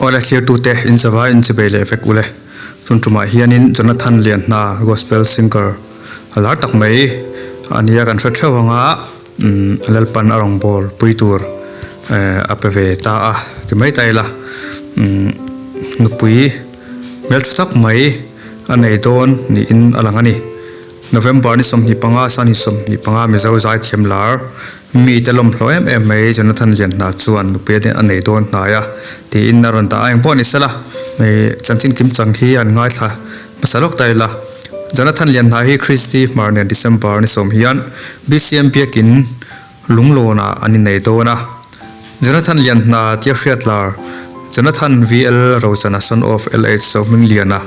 Awle thlirtute in zavai in chibei leh vek ule. Chun tumah hianin Jonathan Lianhna Gospel Singer a lar tak mai a nia kan hre theuh anga umm Lalpan a rawngbâwl pui tur eh a pe ve ta a ti mai ta ila umm nupui hmeltha tak mai a nei dawn niin a lang a ni. November ni 25 san hi 25 Mizo zaithiam lar mi te lawmhlawh em em mai Jonathan Lianhna chuan nupui a nei dawn hnai a tiin a rawn dah a engpawh ni sela hei chanchin kim chang hi an ngaithla hmasa lawk ta ila Jonathan Lianhna hi Christy Hmar nen December ni sawm hian BCM biakin lunglawnah an innei dawn a Jonathan Lianhna tia hriat lar Jonathan VL Rochana son of LH Zohmingliana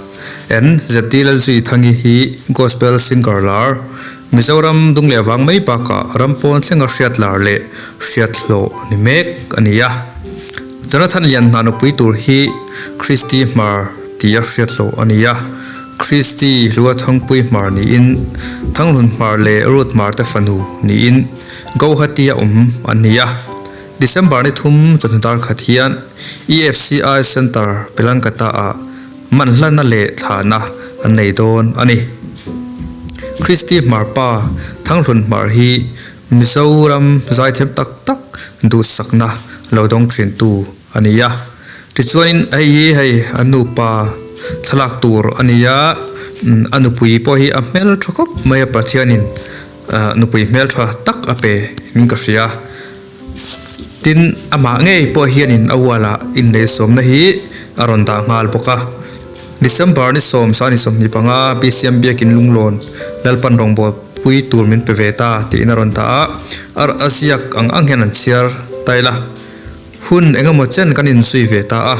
and ZD Lalzuithangi hi Gospel singer lar, Mizoram dung leh vang mai bakah ram pawn thlenga hriat lar leh hriat hlawh ni mek a ni a. Jonathan Lianhna nupui tur hi Christy Hmar tia hriat hlawh a ni a. Christy Hlua Thangpui Hmar niin Thanglun Hmar leh Ruth Hmar te fanu niin Gauhati a awm an ni a. December ni thum chawhnu dar khat hian EFCI Centre Pilankata ah man hlana leh thlahna an nei dawn a ni. Christy Hmar pa Thanghlun Hmar hi Mizoram zaithiam tak tak duhsakna lo dawng thin tu a ni a. Tichuanin hei hi hei a nupa thlalak tur a ni a, a nupui pawh hi a hmeltha khawp mai a Pathianin nupui hmeltha tak a pe in ka hria. Tin, amah ngei pawh hianin a wall-ah inneihsawmna hi a rawn dah nghal bawk a. December ni sawm sa ni 25 BCM Biakin Lunglawn Lalpan rawngbâwl pui tur min pe ve ta tiin a rawn dah a, a ziak ang ang hian an chhiar tail a. Hun eng emaw chen kan inzui ve ta a,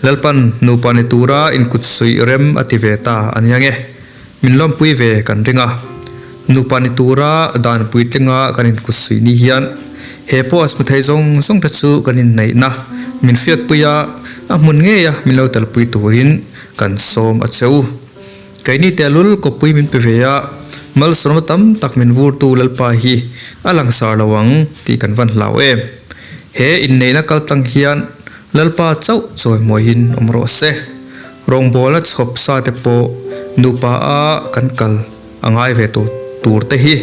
Lalpan nupa ni tura inkut suih rem a ti ve ta a nia nge. Min lawmpui ve kan ring a, nupa ni tura dan puitlinga kan inkut suih ni hian he post hmu thei zawng zawng te chu kan inneihna min hriatpui a, a hmun ngeia min lo telpui turin kan sawm a che u. Keini tehlul kawppui min pe ve a, malsawmna tam tak min vurtu Lalpa hi a langsar lo ang tih kan van hlau em. He inneihna kaltlang hian Lalpa chauh chawimawiin awm rawh se. Rawngbawlna chhawp sa te pawh nupa a kan kal a ngai ve tur tur te hi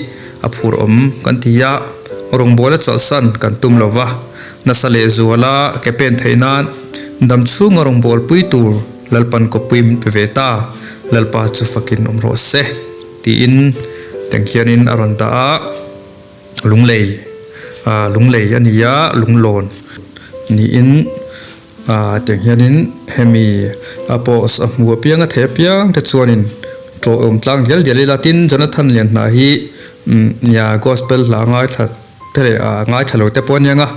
a phur awm kan ti a, rawngbawlna chawlhsan kan tum lo va, nasa leh zuala ke pen theih nan dam chhunga rawngbawlpui tur Lalpan kawppui min pe ve ta, Lalpa chu fakin awm rawh se tiin teng hianin a rawn dah a, lunglei ah lunglei a ni a, lunglawn niin. Aaa tiang hianin hemi a post a hmu apiang a thei apiang te chuanin tawhawm tlang dial dial ila tin Jonathan Lianhna hi umm nia gospel hla ngaithla te leh ah ngaithla lo te pawh aniang a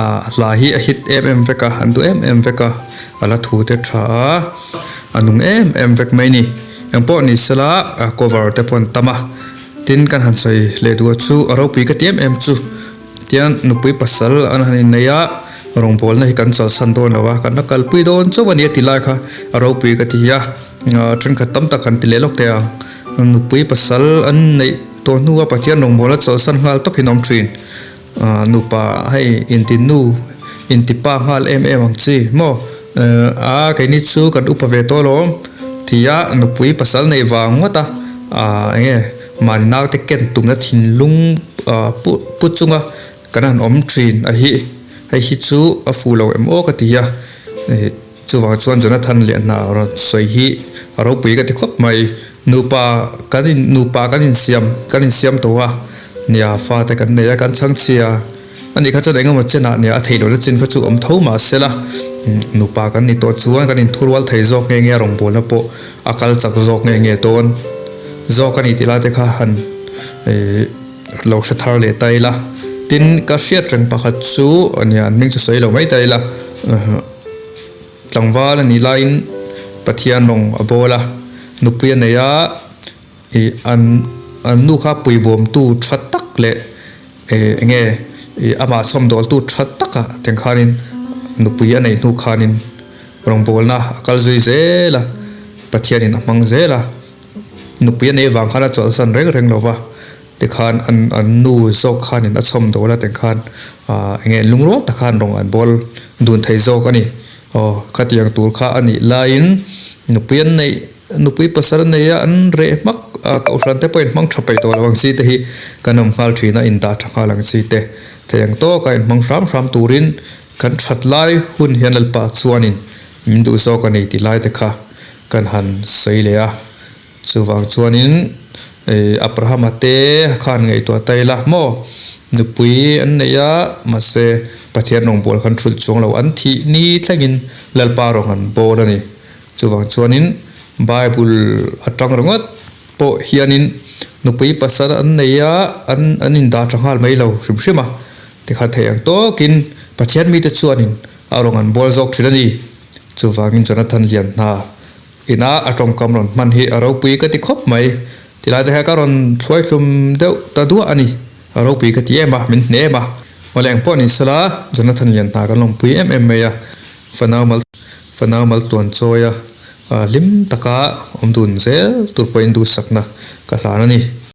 ah hla hi a hit em em vek a an duh em em vek a a la thu te tha a a nung em em vek mai a ni engpawh ni sela cover te pawh an tam a tin kan han sawi leh duh chu a ropui ka ti em em chu. Tiang nupui pasal an han innei a, rawngbawlna hi kan chawlhsan dawn lo a, kan la kalpui dawn chauh a ni a ti lai kha a ropui ka ti a, thenkhat tam tak han ti leh lawk teh ang. Nupui pasal an neih tawh hnua Pathian rawngbawlna chawlhsan nghal tawp hi an awm thin. Nupa hei inti nu, inti pa nghal em em ang chi maw? A keini chu kan upa ve tawh alawm ti a, nupui pasal neih vang ngawt a, eng nge Mahni naute ken tumna thinlung pu chunga kan han awm thin a hi, hei hi chu a fuh lo em aw ka ti a, chuvang chuan Jonathan leh hna rawn sawi hi a ropui ka ti khawp mai, nupa kan in nupa kan insiam kan insiam tawh a, nia fate kan nei a kan chhangchhia a nih kha chuan engemaw chenah nia a theih lohna chin kha chu awm tho mahsela nupa kan ni tawh chuan kan inthurual thei zawk nge nge a rawngbawlna pawh a kal chak zawk nge nge dawn. Zawk a ni tih lai te kha han ih lo hre thar leh ta ila. Tin, ka hriat reng pakhat chu nia an hming chu sawi lo mai ta ila tlangval a nih laiin Pathian rawng a bawl a, nupui a nei a, ih an an nu kha puibawmtu tha tak leh ih eng nge ih amah chhawmdawltu tha takah teng khanin nupui a neih hnu khanin rawngbawlna a kal zui zel a, Pathianin a hmang zel a. Nupui a nei vang khan a chawlhsan reng reng lo va, tikhan an an nu zawk khanin a chhawm dawl a teng khan aah eng nge lungrual tak khan rawng an bawl dun thei zawk a ni. Aw, khatiang tur kha a nih laiin nupui an neih, nupui pasal an nei a, an reh hmak a, kohhran te pawhin hmang tha peih tawh lo ang chi te hi kan awm nghal thin a, indah tha nghal ang chi te thei ang tawka inhmang hram hram turin kan that lai hun hian Lalpa chuanin min duh zawk a ni tih lai te kha kan han sawi leh a. Chuvang chuanin Abrahama te khan ngaihtuah ta ila maw? Nupui an nei a, mahse Pathian rawngbâwl khan hrulh chuang lo an thih ni thlengin Lalpa rawng an bâwl a ni. Chuvang chuanin Bible atang ringawt pawh hianin nupui pasal an nei a, an an indah tha nghal mai lo hrim hrim a, tikhan theih ang tawkin Pathian mite chuanin a rawng an bâwl zawk thin a ni. Chuvangin Jonathan Lianhna. Ina a tawngkam rawn hman hi a ropui ka ti khawp mai. Tilai te hian ka rawn thluaithlum deuh ta duah a ni. A ropui ka ti em a, min hne em a. Awle engpawh ni sela, Jonathan lian hna kan lawmpui em em mai a, fanau mal fanau mal tuan chawi a, hlim taka awm dun zel tur pawhin duhsakna ka hlan a ni.